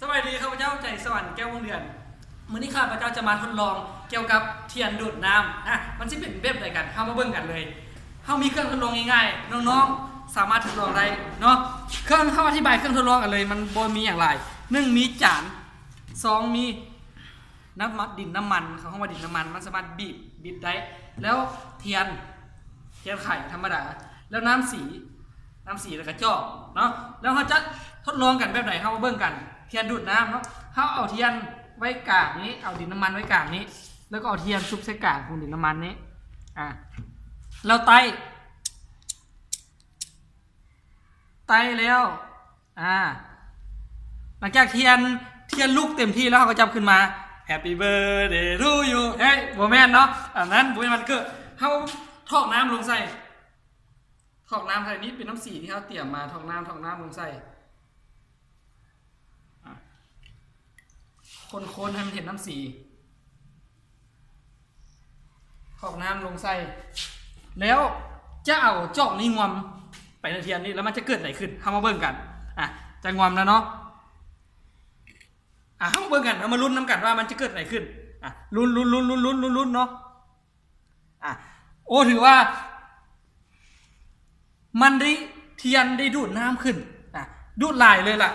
ສະບາຍດີ ຂ້າພະເຈົ້າ ໃຈສະຫວັນ ແກ້ວວົງເດືອນ. ມື້ນີ້ຂ້າພະເຈົ້າຈະມາທົດລອງກ່ຽວກັບທຽນດູດນ້ຳ. ອາ ມັນຊິເປັນແບບໃດກັນ? ເຮົາມາເບິ່ງກັນເລີຍ. ເຮົາມີເຄື່ອງທົດລອງງ່າຍໆ ນ້ອງໆສາມາດທົດລອງໄດ້ເນາະ. ເຄື່ອງ ເຮົາອະທິບາຍເຄື່ອງທົດລອງກັນເລີຍ ມັນບໍ່ມີຫຍັງຫຼາຍ. ໜຶ່ງ ມີຈານ, ສອງ ມີ ນ້ຳມັນ ດິນນ້ຳມັນ ເຂົາເອີ້ນວ່າດິນນ້ຳມັນ ມັນສາມາດບີບ ບິດໄດ້. ແລ້ວທຽນ ທຽນໄຂທຳມະດາ ແລ້ວນ້ຳສີ ນ້ຳສີ ແລ້ວກະຈອກເນາະ. ແລ້ວເຮົາຈະທົດລອງກັນແບບໃດ ເຮົາມາເບິ່ງກັນ. ທຽນດູດນ້ຳເນາະ ເຮົາເອົາທຽນໄວ້ກາງນີ້ ເອົາດິນນ້ຳມັນໄວ້ກາງນີ້ ແລ້ວກໍເອົາທຽນຊຸບໃສ່ກາງຂອງດິນນ້ຳມັນນີ້ ອາ ແລ້ວໄຕ້ ໄຕ້ແລ້ວ ອາ ຫຼັງຈາກທຽນ ທຽນລຸກເຕັມທີ່ແລ້ວ ເຮົາກໍຈັບຂຶ້ນມາ Happy birthday to you ເອີຍ ບໍ່ແມ່ນເນາະ ອັນນັ້ນບໍ່ແມ່ນວັນເກີດ. ເຮົາຖອກນ້ຳລົງໃສ່ ຖອກນ້ຳໃສ່ ນີ້ເປັນນ້ຳສີທີ່ເຮົາຕຽມມາ ຖອກນ້ຳ ຖອກນ້ຳລົງໃສ່ ອາ ຄົນໆໃຫ້ມັນເຫັນນ້ຳສີ. ຖອກນ້ຳລົງໃສ່ ແລ້ວຈະເອົາຈອກນີ້ງວມໄປໃນທຽນນີ້ ແລ້ວມັນຈະເກີດຫຍັງຂຶ້ນ? ເຮົາມາເບິ່ງກັນ. ອາ ຈະງວມແລ້ວເນາະ. ອາ ເຮົາມາເບິ່ງກັນ ເຮົາມາລຸ້ນນຳກັນວ່າມັນຈະເກີດຫຍັງຂຶ້ນ. ອາ ລຸ້ນໆໆໆໆເນາະ. ອາ ໂອ້ ຖືວ່າ ມັນໄດ້ ທຽນໄດ້ດູດນ້ຳຂຶ້ນ ອາ ດູດຫຼາຍເລີຍລະ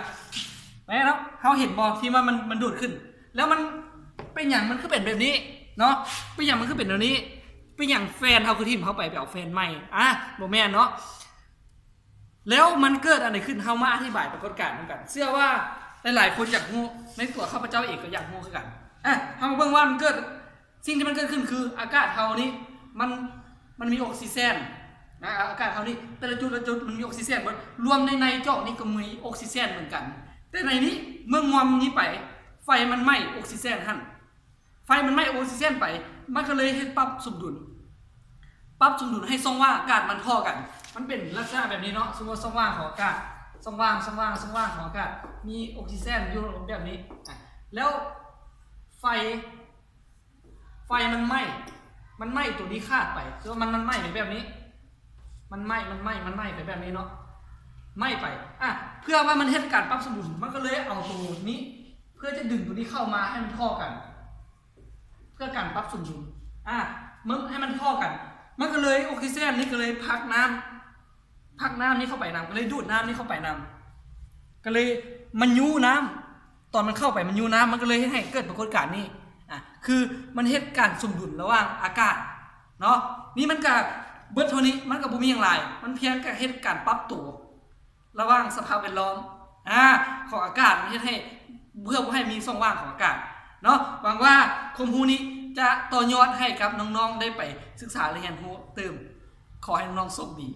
ແມ່ນເນາະ. ເຮົາເຫັນບໍ່ທີ່ວ່າມັນ ມັນດູດຂຶ້ນ ແລ້ວມັນເປັນຫຍັງມັນຄືເປັນແບບນີ້ເນາະ? ເປັນຫຍັງມັນຄືເປັນແບບນີ້? ເປັນຫຍັງແຟນເຮົາຄືຖິ້ມເຮົາໄປ ໄປເອົາແຟນໃໝ່? ອາ ບໍ່ແມ່ນເນາະ. ແລ້ວມັນເກີດອັນໃດຂຶ້ນ? ເຮົາມາອະທິບາຍປາກົດການນຳກັນ. ເຊື່ອວ່າຫຼາຍໆຄົນຢາກຮູ້ ໃນຕົວຂ້າພະເຈົ້າເອງກໍຢາກຮູ້ຄືກັນ. ອາ ເຮົາມາເບິ່ງວ່າມັນເກີດ ສິ່ງທີ່ມັນເກີດຂຶ້ນຄືອາກາດເຮົານີ້ ມັນ ມັນມີອົກຊີເຈນນະ ອາກາດເຮົານີ້ ແຕ່ລະຈຸດລະຈຸດມັນມີອົກຊີເຈນເບິດ ລວມໃນ ໃນຈອກນີ້ກໍມີອົກຊີເຈນເໝືອນກັນ. ແຕ່ໃນນີ້ເມື່ອງວມນີ້ໄປ ໄຟມັນໄໝ້ອົກຊີເຈນຫັ້ນ ໄຟມັນໄໝ້ອົກຊີເຈນໄປ ມັນກໍເລີຍເຮັດປັບສົມດຸນ ປັບສົມດຸນໃຫ້ຊ່ອງວ່າງອາກາດມັນທໍ່ກັນ. ມັນເປັນລັກສະນະແບບນີ້ເນາະ ສົມມຸດວ່າຊ່ອງວ່າງຂອງອາກາດ ຊ່ອງວ່າງ ຊ່ອງວ່າງ ຊ່ອງວ່າງຂອງອາກາດ ມີອົກຊີເຈນຢູ່ແບບນີ້ ອາ ແລ້ວໄຟ ໄຟມັນໄໝ້ ມັນໄໝ້ໂຕນີ້ຂາດໄປ ຄືວ່າມັນ ມັນໄໝ້ໄປແບບນີ້ ມັນໄໝ້ ມັນໄໝ້ ມັນໄໝ້ໄປແບບນີ້ເນາະ ໄໝ້ໄປ. ອາ ເພື່ອວ່າມັນເຮັດການປັບສົມດຸນ ມັນກໍເລີຍເອົາໂຕນີ້ ເພື່ອຈະດຶງໂຕນີ້ເຂົ້າມາໃຫ້ມັນທໍ່ກັນ ເພື່ອການປັບສົມດຸນ ອາ ມັນ ໃຫ້ມັນທໍ່ກັນ ມັນກໍເລີຍ ອົກຊີເຈນນີ້ກໍເລີຍຜັກນ້ຳ ຜັກນ້ຳນີ້ເຂົ້າໄປນຳ ກໍເລີຍດູດນ້ຳນີ້ເຂົ້າໄປນຳ ກໍເລີຍມັນຍູ້ນ້ຳ ຕອນມັນເຂົ້າໄປມັນຍູ້ນ້ຳ ມັນກໍເລີຍເຮັດໃຫ້ເກີດປາກົດການນີ້ ອາ ຄືມັນເຮັດການສົມດຸນລະຫວ່າງອາກາດເນາະ. ນີ້ມັນກະເບິດເທົ່ານີ້ ມັນກະບໍ່ມີຫຍັງຫຼາຍ ມັນພຽງແຕ່ເຮັດການປັບໂຕລະຫວ່າງສະພາບແວດລ້ອມ ອາ ຂອງອາກາດ ມັນເຮັດໃຫ້ ເພື່ອບໍ່ໃຫ້ມີຊ່ອງວ່າງຂອງອາກາດເນາະ. ຫວັງວ່າຄວາມຮູ້ນີ້ຈະຕໍ່ຍອດໃຫ້ກັບນ້ອງໆໄດ້ໄປສຶກສາ ແລະ ຮຽນຮູ້ຕື່ມ. ຂໍໃຫ້ນ້ອງໆໂຊກດີ.